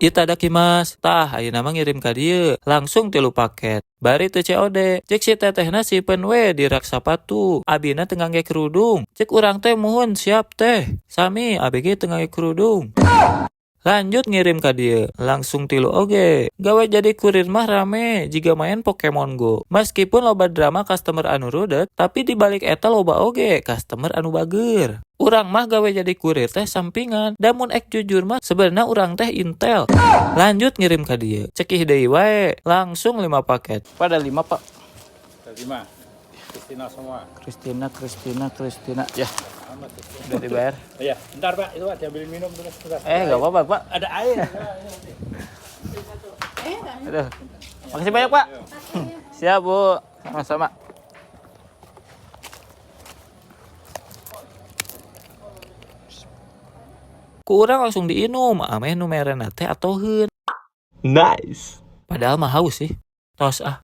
Ieu tada Ki Mas, tah ayeuna mah ngirim ka dieu, langsung tilu paket. Bari teu COD, cek si tetehna simpen we di rak sapatu, abina teu ngangge kerudung. Cek urang teh muhun siap teh, sami abi ge teu ngangge kerudung. Lanjut ngirim ka dieu, langsung tilu oge. Gawe jadi kurir mah rame, jiga main Pokemon Go. Meskipun loba drama customer anu rudet, tapi di balik eta loba oge customer anu bager. Urang mah gawe jadi kurir teh sampingan, da mun ek jujur mah sebenarnya urang teh intel. Lanjut ngirim ka dieu, cekih deui wae, langsung 5 paket. Pak, ada 5, Pak. Ada 5. Kristina semua. Kristina, Kristina, Kristina. Ya. Udah dibayar. Iya, bentar, Pak, itu Pak diambilin minum terus. Bentar. Eh, nggak apa-apa, Pak. Ada air. Aduh. Makasih banyak, Pak. Siap, Bu. Sama-sama. Ku urang langsung diinum, ameh nu merena teh atoheun. Nice. Padahal mah haus sih. Tos ah.